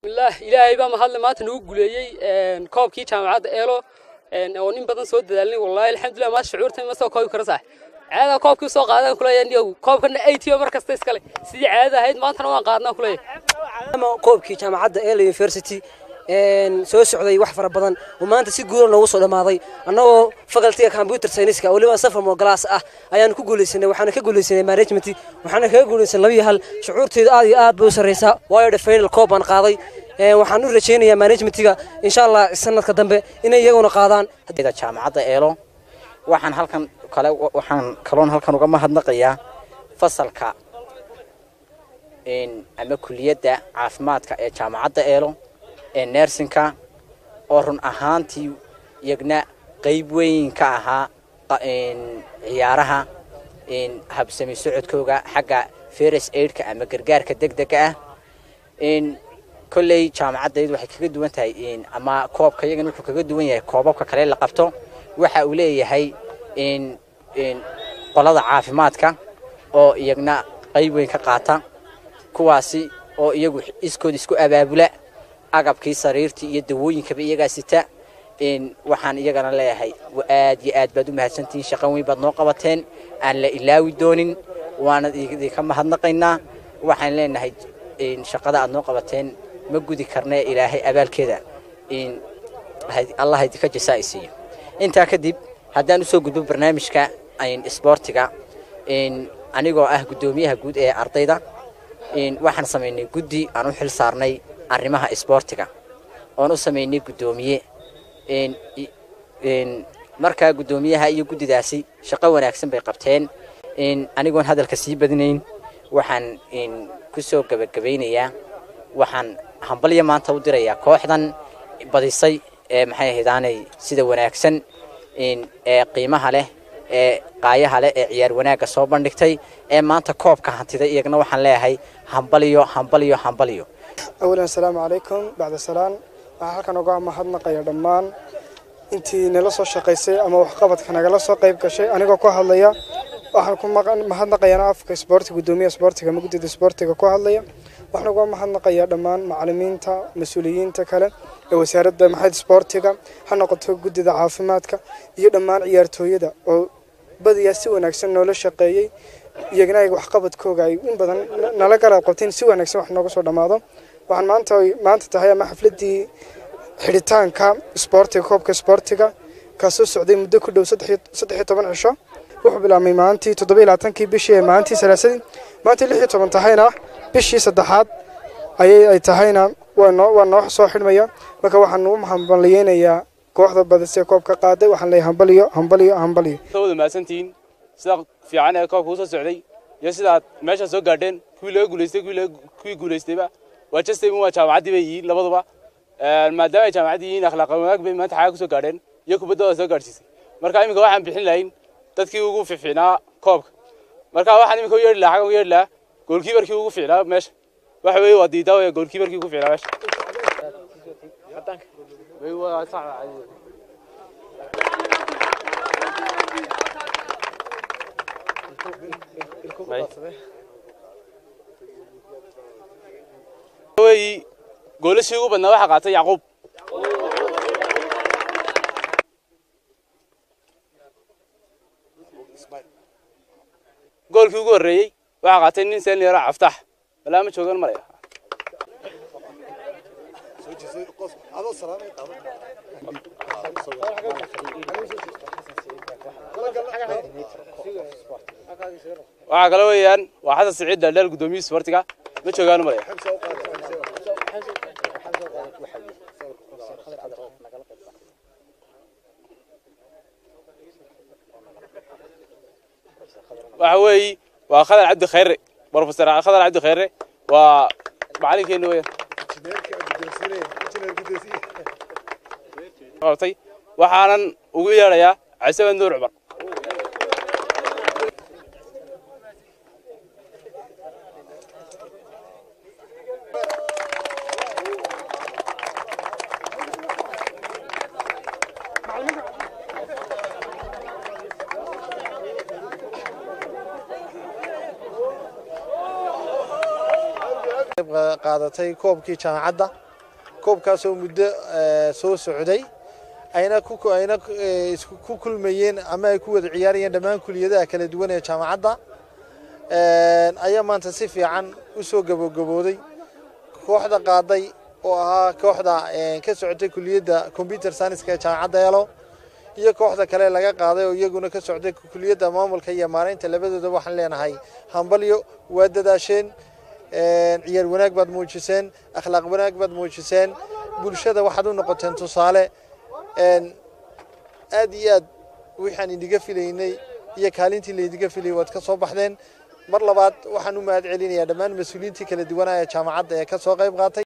Bismillaah, Ilaahay baa mahadle maanta nagu guuleeyey koobkii jaamacadda Eelo oo nin badan soo dadaalnay. Wallaahi alxamdulilah, maanta shucuurta ma soo koobi karo saax. Caada koobkii soo qaadan kuleeyahay niyow, koobkana ATO mar kasta iskale sidii caadada ahayd, maantana waan qaadnaa kuleeyahay. Koobkii jaamacadda Eelo University soo socday wax fara badan oo maanta si guula noogu soo dhammaaday, annagoo facultyga computer science-ka weliba sophomore class ah ayaanu ku guulaysanay. Waxaana ka guulaysanay management, waxaana kaga guulaysanay 2-1. Shucuurteyda aad iyo aad bay u sarreysaa, waayo dhe final koob baan qaaday. Waxaan u rajaynayaa managementiga insha Allah sanadka dambe inay iyaguna qaadaan. Jaamacadda Eelo waxaan halkan kale, waxaan kaloon halkan uga mahadnaqayaa fasalka ama kuliyadda caafimaadka ee jaamacadda Eelo ee nursingka oo run ahaantii iyagna qayb weyn ka ahaa ciyaaraha habsami socodkooga xagga first aidka ama gargaarka degdega ah. Kolley jaamacaddaydu waxay kaga duwan tahay ama koobka iyagan wuxuu kaga duwan yahay koobabka kale la qabto, waxa uu leeyahay qolada caafimaadka oo iyagna qayb weyn ka qaata, kuwaasi oo iyagu iskood isku abaabula, agabkii sariirtii iyo dawooyinkaba iyagaa sita. Waxaan iyagana leeyahay aad iyo aad baad u mahadsantihiin, shaqo weyn baad noo qabateen aan la ilaawi doonin, waana idinka mahadnaqaynaa. Waxaan leenahay shaqada aad noo qabateen ma gudi karne, Ilaahay abaalkeeda Allah idinka jasaa siiyo. Intaa kadib haddaan usoo gudbo barnaamijka isboortiga, anigoo ah guddoomiyaha guud ee ardayda, waxaan samaynay guddi aan u xil saarnay arrimaha isboortiga oon u samaynay guddoomiye. Markaa guddoomiyaha iyo guddidaasi shaqo wanaagsan bay qabteen. Anigoon hadalka sii badinayn, waxaan kusoo gabagabaynayaa, waxaan hambalyo maanta u dirayaa kooxdan badisay ee maxay ahaydaanay sida wanaagsan ee qiimaha leh ee qaayaha leh ee ciyaar wanaagga soo bandhigtay ee maanta koobka hantiday. Iyagna waxaan leeyahay hambalyo, hambalyo, hambalyo. Awalan asalaamu calaykum, bacda salaan waxaan halkan uga mahadnaqaya dhammaan intii nala soo shaqaysay ama waxqabadka nagala soo qayb gashay. Anigoo ku hadlaya, waxaan ku mahadnaqayaa afka isboortiga, guddoomiyaha isboortiga ama guddida isboortiga ku hadlaya, waxaan uga mahadnaqayaa dhammaan macalimiinta, mas-uuliyiinta kale ee wasaaradda maxayd isboortiga ha noqoto, guddida caafimaadka iyo dhammaan ciyaartooyada oo badiyaa si wanaagsan noola shaqeeyey, iyagana ay waxqabadkooga ay in badan nala garab qabteen si wanaagsan wax nooga soo dhammaado. Waxaan maanta tahay ama xafladii xidhitaanka isboortiga, koobka isboortiga kaasoo socday muddo ku dhow 13 cisho. Wuxuu bilaabmay maalintii 27-kii bishii ee maalintii Salaasadii, maalintii 16 tahayna bishii saddexaad ayay ay tahayna waa noo soo xidhmaya. Marka waxaan u hambaliyeynayaa kooxda badisee koobka qaaday, waxaan leeyahay hambaliyo, hambaliyo, hambaliyo. Wada mahadsantihiin sida fiican ee koobka usoo socday iyo sidaad meesha soo gaadheen. Kuwii laga guulaystay, kuwii guulaystayba waa justayba waa jaamacaddii bay yihiin labaduba. Maadaama ay jaamacaddii yihiin, akhlaaq wanaag bay maanta xaga kusoo gaadheen iyo kubaddooda soo gaadhsiisay. Marka iminka waxaan bixin lahayn dadkii ugu fiicnaa koobka. Marka waxaan iminka u yeedhi lahaa, xaggan u yeedhi lahaa goalkeeperkii ugu fiicnaa meesha, waxa weeye waa diidaa weeye goalkeeperkii ugu fiicnaa meesha. Weeyi goolashii ugu badnaa waxaa qaatay Yacquub. Goolkii ugu horreeyey waxaa qaatay nin senior ah, Caftax balaa ma joogan malaya. Waxaa kale weeyaan waa Xasan Siciid Dhaaldhaal, guddoomiyihi isboortiga, ma joogaan malaya. Waxa weeyi waa Khadar Cabdi Khayre, Professor Khadar Cabdi Khayre waa macalinkeena weeyaan qabtay. Waxaanan ugu yeedhayaa Casaban Nuur Cumar. Qaadatay koobkii jaamacadda Koobkaasoo muddo soo socday, ayna ku kulmayeen ama ay ku wada ciyaarayeen dhammaan kuliyadaha kala duwan ee jaamacadda, ayaa maanta si fiican u soo gabogabooday. Kooxda qaaday oo ahaa kooxda ka socotay kuliyadda computer science ee jaamacadda Elo iyo kooxda kale laga qaaday oo iyaguna ka socday kuliyadda maamulka iyo maareynta, labadooda waxaan leenahay hambalyo. Waa dadaasheen, ciyaar wanaag baad muujiseen, akhlaaq wanaag baad muujiseen, bulshada waxaad u noqoteen tusaale aad iyo aad. Waxaan idiga filaynay iyo kaalintii laydiga filayay waad ka soo baxdeen. Mar labaad waxaan u mahad celinayaa dhammaan mas-uuliyiintii kala duwanaa ee jaamacadda ee ka soo qayb qaatay.